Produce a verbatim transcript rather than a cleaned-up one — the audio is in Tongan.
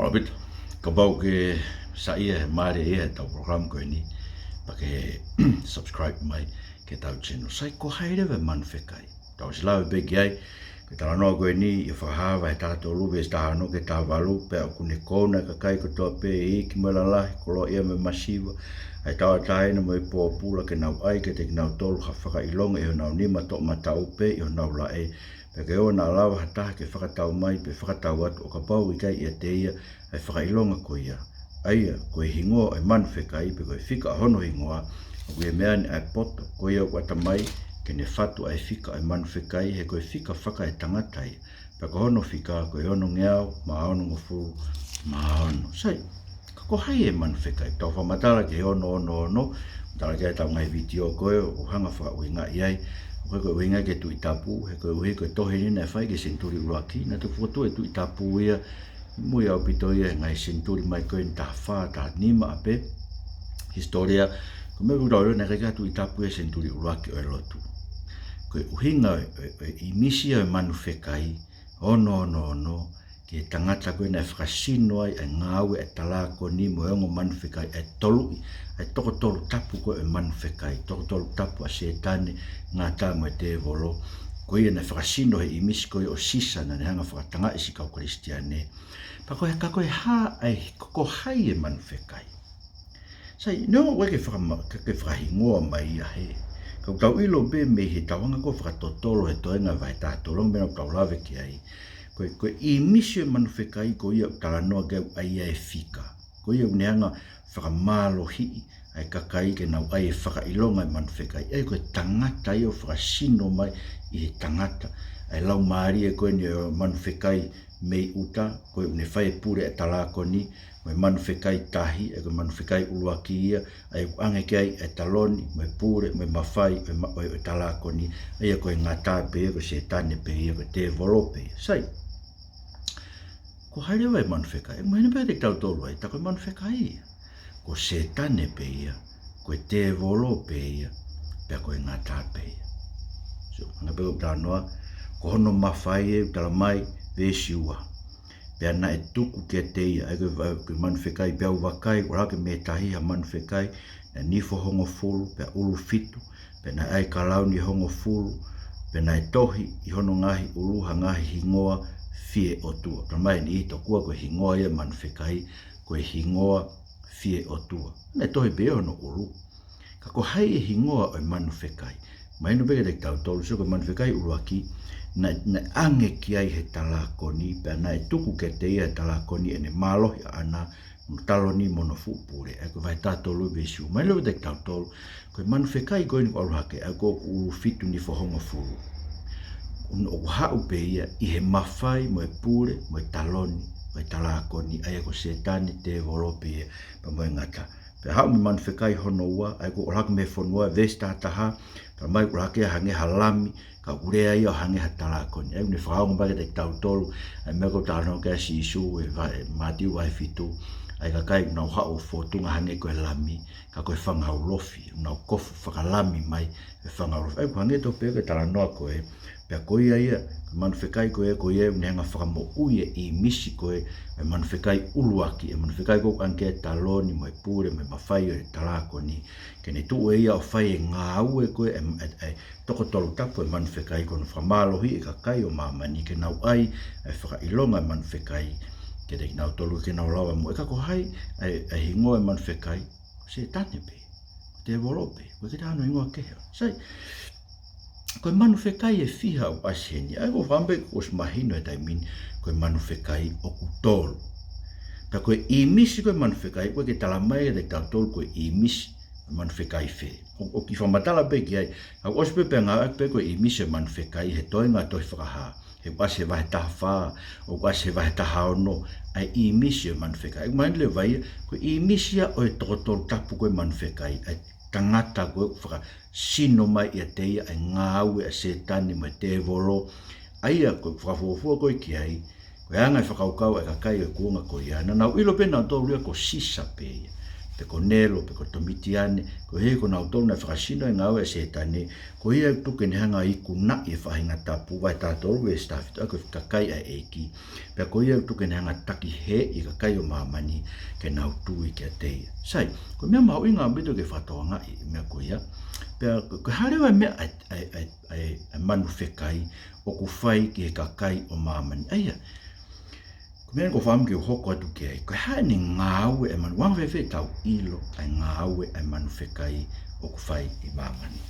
ʻAupito, kapau ʻoku ke saiʻia he mālie ʻetau polokalama ko eni, pea ke subscribe mai ki heʻetau channel. Sai, ko hai leva e manu fekai? Tau ʻosi lave pē ki ai, ko e talanoa ko eni ʻi he Fakahā vahe taha tolu veesi taha ono ki he taha valu, pea ʻoku ne kouna e kakai kotoa pē, iiki mo e lalahi, koloaʻia mo e masiva, ʻa e tauʻatāina mo e pōpula, ke nau ʻai kiate kinautolu ha fakaʻilonga ʻi honau nima toʻomataʻu pea ʻi honau laʻe, pea ke ʻoua naʻa lava ha taha ke fakatau mai pe fakatau atu ʻo kapau ʻikai ʻiate ia ʻa e fakaʻilonga ko ia. ʻA ia, ko e hingoa ʻo e manu fekai, pe ko e fika ʻo hono hingoa, ʻoku ʻi he meʻa ni ʻa e poto, ko ia ʻoku ʻata mai ke ne fatu ʻa e fika ʻo e manu fekai, he ko e fika faka-e-tangata ia. Pea ko hono fika, ko e onongeau mā onongofulu mā ono. Sai, ka ko hai e manu fekai? Tau fakamatala ki he ono ono ono, tala ki ai ʻetau ngaahi vitiō ko ē, ʻo hanga fakaʻuhingaʻi ai. Ko e, ko e ʻuhinga ki he Tuʻi Tapu, he koeʻuhi ko e tohi ni naʻe fai ki he senituli ʻuluaki, naʻe toki fokotuʻu e Tuʻi Tapu ia, mui ʻaupito ia he ngaahi senituli mai ko eni taha fā, taha nima ʻapē. Hisitōlia, ko e meʻa ʻoku tau ʻilo naʻe ʻikai ke ʻi ai ha Tuʻi Tapu ia he senituli ʻuluaki ʻo e lotu. Ko e ʻuhinga ʻo e, ʻo e, ʻo e ʻīmisi ʻo e manu fekai, ono ono ono, ki he tangata ko ē naʻe fakasino ai ʻa e ngāue ʻa e talākoni mo e ongo manu fekai, ʻa e toluʻi, ʻa e toko tolu tapu ko ē ʻo e manu fekai, toko tolu tapu ʻa Sētane, Ngata mo e Tēvolo. Ko ia naʻe fakasino he ʻīmisi ko ia ʻo Sisa naʻa ne hanga ʻo fakatangaʻi siʻi kau Kalisitiane. Pea ko e, ka ko e hā ʻa e, ko, ko hai e manu fekai? Sai, neongo ʻoku ʻikai ke fakama-, ke, ke fakahingoa mai ia he, ka ʻoku tau ʻilo pē mei heʻetau anga ko ē fakatotolo he toenga vahe taha tolu, meʻa naʻa tau lave ki ai. Ko e, ko e ʻīmisi ʻo e manu fekai ko ia ʻoku talanoa ki ai ʻa e fika. Ko ia ʻoku ne hanga ʻo fakamālohiʻi ʻa e kakai ke nau ʻai e fakaʻilonga ʻo e manu fekai. ʻA ia ko e tangata ia ʻoku fakasino mai ʻi he tangata. ʻA e laumālie ko eni ʻo e manu fekai mei ʻuta, ko ia ʻoku ne fai e pule ʻa e talākoni, mo e manu fekai tahi, ʻa ia ko e manu fekai ʻuluaki ia, ʻa ia ʻoku ʻange ki ai ʻa e taloni, mo e pule, mo e mafai ʻo e ma-, ʻo e, ʻo e talākoni, ʻa ia ko e Ngata pē ia, ko Sētane pē ia, ko e Tēvolo pē ia. Sai, ko hai leva e manu fekai? ʻOku mahino pē kiate kitautolu ai, tā ko e manu fekai ia, ko Sētane pē ia, ko e Tēvolo pē ia, pea ko e Ngata pē ia. So, hangē pē ko ʻetau talanoa, ko hono mafai ē, ʻoku tala mai, veesi ua. Pea naʻe tuku kiate ia, ʻa ia ko e va-, ko e manu fekai, pea u vakai, ʻoku ʻalu hake mei he tahi ha manu fekai, naʻe nifo hongofulu, pea ʻulu fitu, pea naʻe ʻai kalauni ʻe hongofulu, pea naʻe tohi ʻi hono ngaahi ʻulu ha ngaahi hingoa fie ʻotua. Tala mai ʻe he niʻihi tokua ko e hingoa ia ʻo e manu fekai, ko e hingoa fie ʻotua. Naʻe tohi pē ia hono ʻulu. Ka ko hai e hingoa ʻo e manu fekai? Mahino pē kiate kitautolu, so ko e manu fekai ʻuluaki, naʻe, naʻe ʻange ki ai he talākoni, pea naʻe tuku kiate ia he talākoni ʻene mālohi ʻaʻana, mo hono taloni mo hono fuʻu pule. ʻA ia ko e vahe taha tolu veesi ua. Mahino kiate kitautolu, ko e manu fekai ko eni ʻoku ʻalu hake, ʻa ia ko ē ʻoku ʻulu fitu nifo hongofulu, ʻoku haʻu pē ia ʻi he mafai mo e pule mo e taloni ʻo e talākoni, ʻa ia ko Sētane, Tēvolo pē ia, pea mo e Ngata. Pea haʻu mei he manu fekai hono ua, ʻa ia ko e ʻalu hake mei he fonua, veesi taha taha, tala mai ʻoku ʻalu hake ia hangē ha lami, ka ʻoku lea ia ʻo hangē ha talākoni. ʻA ia ʻoku ne fakaongo mai kiate kitautolu ʻa e meʻa ko ē ʻoku talanoa ki ai ʻa Sīsū ʻi he vahe, Mātiu vahe fitu, ʻa e kakai ʻoku nau haʻu ʻo fōtunga hangē ko e lami, ka ko e fanga ulofi, ʻoku nau kofu fakalami mai e fanga ulofi. ʻA ia ʻoku hangē tofu pē ia ko e talanoa ko ē, pea ko ia ia, ko e manu fekai ko ē, ko ia ʻoku ne hanga ʻo fakamoʻui e ʻīmisi ko ē ʻo e manu fekai ʻuluaki, e manu fekai ko ē ʻoku ʻange ki ai e taloni mo e pule mo e mafai ʻo e talākoni, ke ne tuʻu ʻe ia ʻo fai e ngāue ko ē ʻa e, ʻa e, ʻa e toko tolu tapu ʻo e manu fekai, ko hono fakamālohiʻi e kakai ʻo māmani ke nau ʻai e fakaʻilonga ʻo e manu fekai kiate kinautolu ke nau lava mo e, ka ko hai ʻa e, ʻa e hingoa ʻo e manu fekai? Ko Sētane pē, ko e Tēvolo pē, ʻoku ʻikai ke ʻi ai hano hingoa kehe. Sai, ko e manu fekai ʻe fiha ʻoku ʻasi heni? ʻA ia ʻoku ou fakaʻamu pē kuo ʻosi mahino he taimi ni, ko e manu fekai ʻoku tolu. Pea ko e ʻīmisi ko ē ʻo e manu fekai, ʻoku ʻikai ke tala mai kiate kitautolu ko e ʻīmisi ʻo e manu fekai fē. ʻO, ʻoku ou kiʻi fakamatala pē ki ai, ka kuo ʻosi pē pea ngāueʻaki pē ko e ʻīmisi ʻo e manu fekai he toenga ʻo e tohi Fakahā. He ʻoku ʻasi he vahe taha fā, ʻoku ʻasi he vahe taha ono, ʻa e ʻīmisi ʻo e manu fekai. ʻOku mahino leva ia, ko e ʻīmisi ia ʻo e toko tolu tapu ko ē ʻo e manu fekai, ʻa e tangata ko ē ʻoku fakasino mai ʻiate ia ʻa e ngāue ʻa Sētane mo e Tēvolo. ʻA ia ko e fakafuofua ko ē ki ai, ko e anga e fakakaukau ʻa e kakai ʻo e kuonga ko ia, naʻa nau ʻilo pē nautolu ia ko Sisa pē ia. pe ko Nelo, pe ko Tomitiane, koeʻuhi ko nautolu naʻe fakasino e ngāue ʻa Sētane, ko ia ʻoku tuku ke ne hanga ʻo ikunaʻi e faʻahinga tapu, vahe taha tolu veesi taha fitu, ʻa e kakai ʻa e ʻEiki. Pea ko ia ʻoku tuku ke ne hanga ʻo takihēʻi e kakai ʻo māmani ke nau tui kiate ia. Sai, ko e meʻa mahuʻinga ʻaupito ke fakatokangaʻi e meʻa ko ia. Pea ko e hā leva e meʻa ʻa e, ʻa e, ʻa e, ʻa e, ʻa e manu fekai ʻoku fai ki he kakai ʻo māmani. ʻA ia, ko e meʻa ʻoku ou fakaʻamu ke u hoko atu ki ai. Ko e hā ʻene ngāue e manu, ʻoku anga fēfē ʻetau ʻilo ʻa e ngāue ʻa e manu fekai ʻoku fai ʻi māmani?